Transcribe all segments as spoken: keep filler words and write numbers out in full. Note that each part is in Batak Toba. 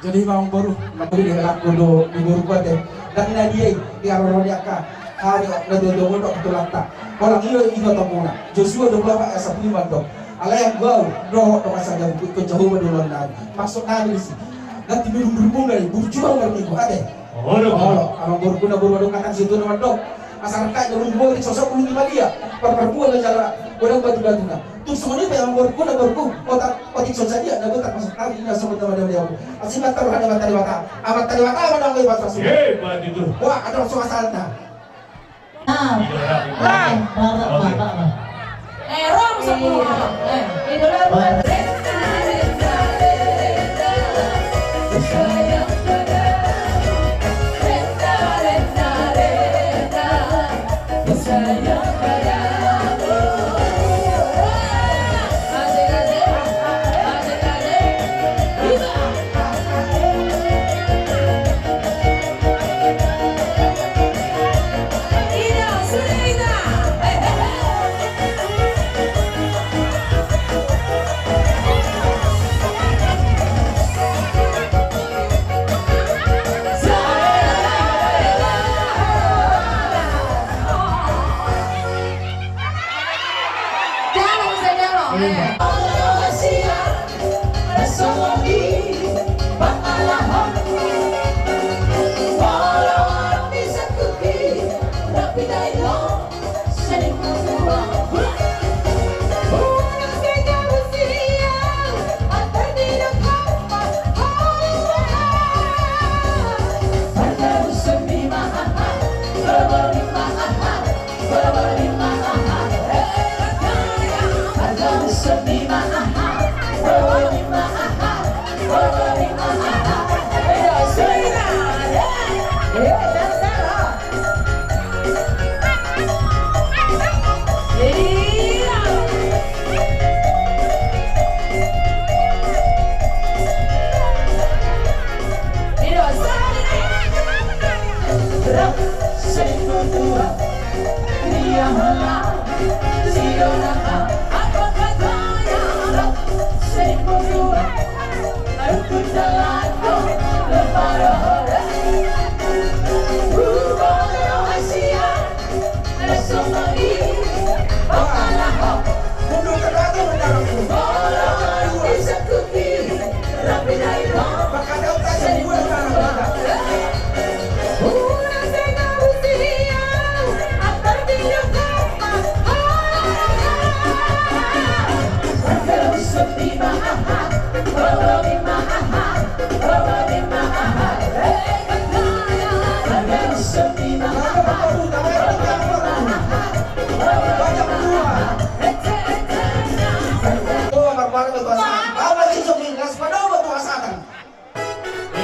Jadi amangboru, na boi dihelangku do di boru ku ate. Ndang na dia i, di haroro ni angka ari na tuatua on dohot tulangta. Holan i do ingotonmuna. Josua dua puluh empat ayat sapuluh mandok. Alai anggo au, dohot dongan sahajaku, ingkon Jahowa do ulaonnami. Maksudnami disi, nanti dudung-dudung muna i, burju au marminggu ate. Olo, amangboru, na boru mandok, kata si tutu na mandok. Asa rangkatna dudung botik, sosok dudung di malia. Parparbue na jala godang batubatuna. Tung songon i pe amang borungku, na borungku, otik, otik songon sadia na botak masuk tali, na songon nama dia dia. Asi mata roha na mata dewata, amanta dewata, amanta dewata. Ye, baik itu. Wah, ada suasana ta. Ah. Iya, iya. Bapak, bapak, bapak. Eh, rom sepuluh. Eh, idola.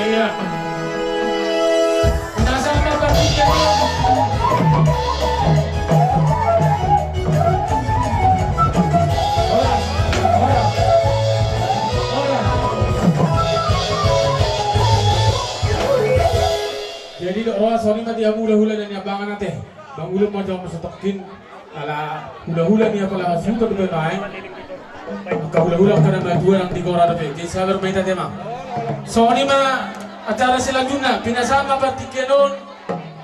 Iya. Nasaba bagian. Horas, horas, horas. Jadi, do, roa songon i ma di hamu hulahula na niambangan ate. Bang Ulum ma jolo masuk tokin. Ala hulahula ni apala suka dope baen. Angka hulahula angka na matua nang di gora dope. Jadi sabar ma hita ate ma. Songon i ma acara selanjutna. Pinasahat ma partingkian on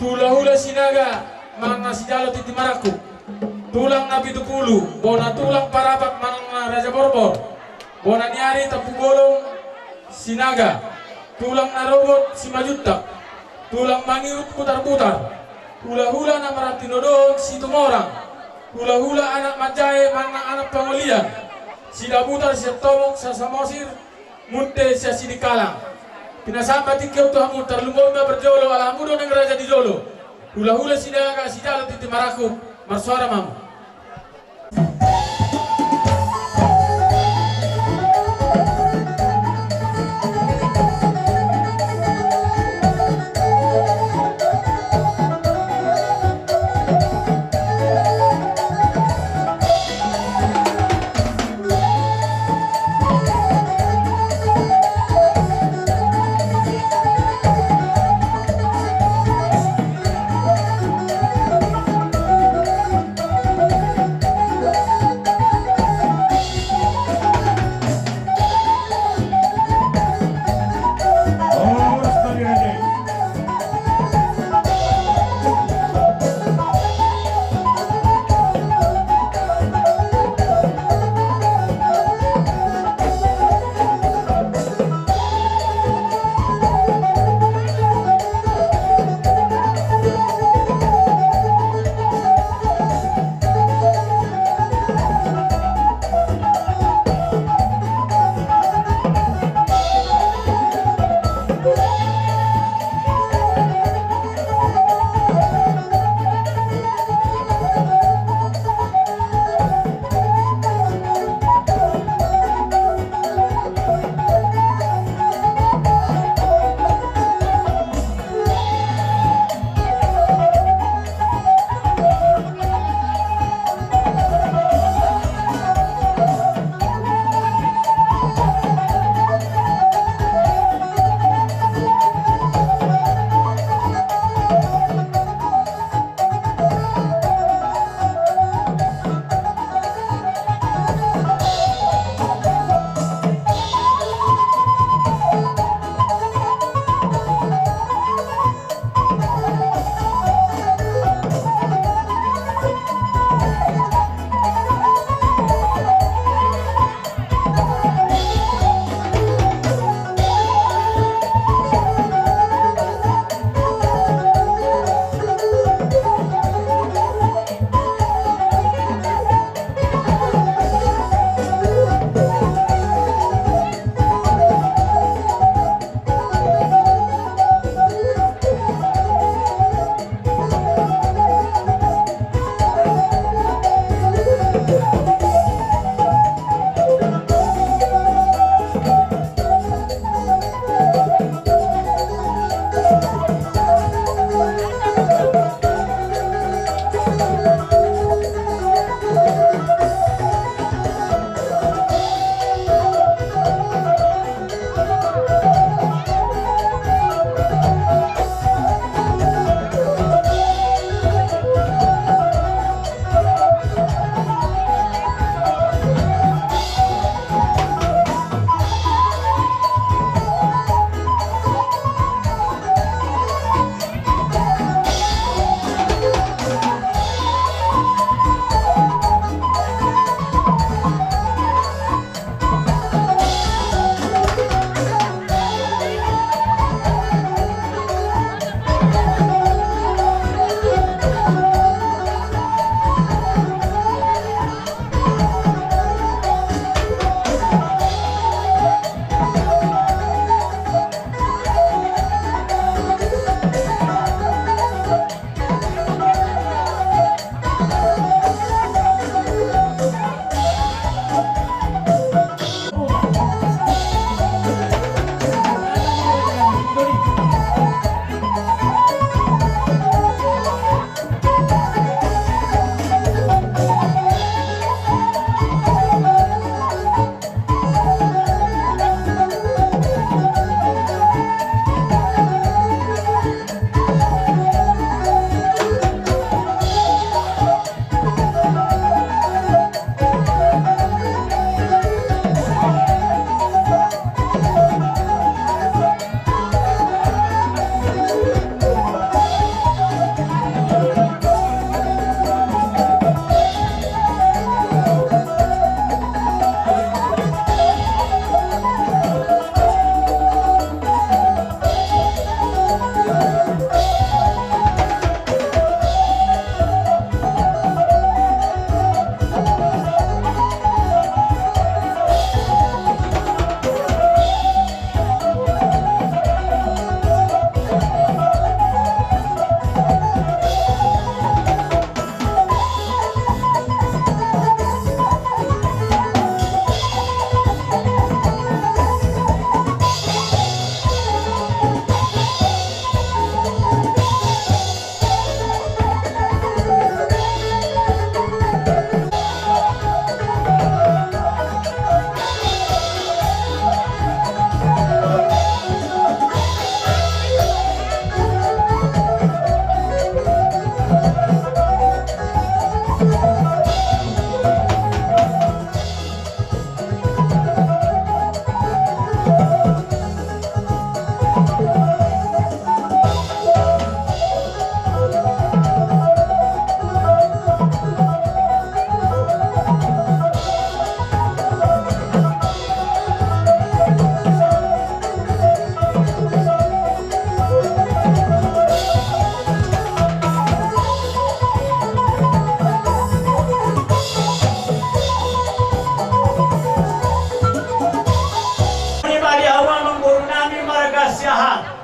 tu hulahula Sinaga manang na sijalo tintin marangkup. Tulang na pitu pulu, bona tulang Parapat manang na Raja Borbor. Bona ni ari Tampubolon Sinaga, tulang na robot Simanjuntak, tulang Mangihut Butarbutar, hulahula na marhatilodohon Situmorang, hulahula anak manjae manang anak pangolian, Sidabutar sian Tomok, Sa-, Samosir, Munte sian Sidikalang. Pinasahat ma tingki on tu hamu, tarlumobi ma parjolo ala hamu do naeng raja di jolo. Hulahula Sinaga sijalo tintin marangkup, marsuara ma hamu.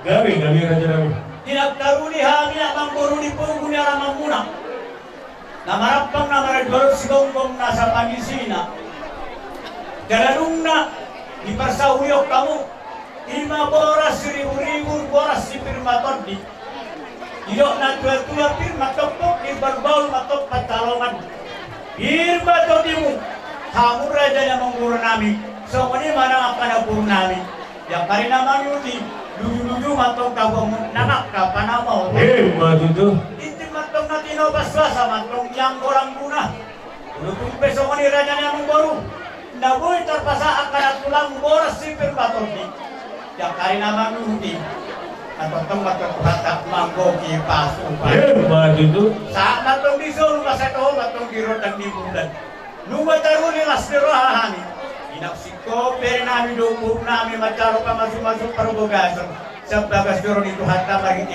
Gabe, gabe, raja nami. Di na taruli hami amangboru di pogu ni alamanmuna, na marampang na maradodo sigonggom nasa pangisina. Jala dung na diparsaulion hamu, ima boras siriburibu, boras sipir ma tondi. Didok na tuatua, pir ma tombok, imbarubaru ma tompa calongan. Pir ma tondimu, hamu raja ni amangboru nami, songon i ma nang angka na boru nami. Di angka ari na mangihut i, lujuluju ma antong tabuamu nang angka panamaon. Ima tutu. Tintin ma antong na tinopa, suasa ma antong ni anggo langguna. Molo tung pe songon i raja ni amangboru, na boi tarpasahat angka na tulang, boras sipir ma tondi. Di angka ari na mangihut i, antong tongtong ma antong Tuhanta manggohi pasupasu. Ima tutu. Sahat ma antong di solu, masa toho ma antong di rondang ni bulan. Nunga taruli las ni roha hami. Inang singkop bere nami dohot boru nami manjalo pamasumasu parbagason sian bagas joro ni Tuhanta marhite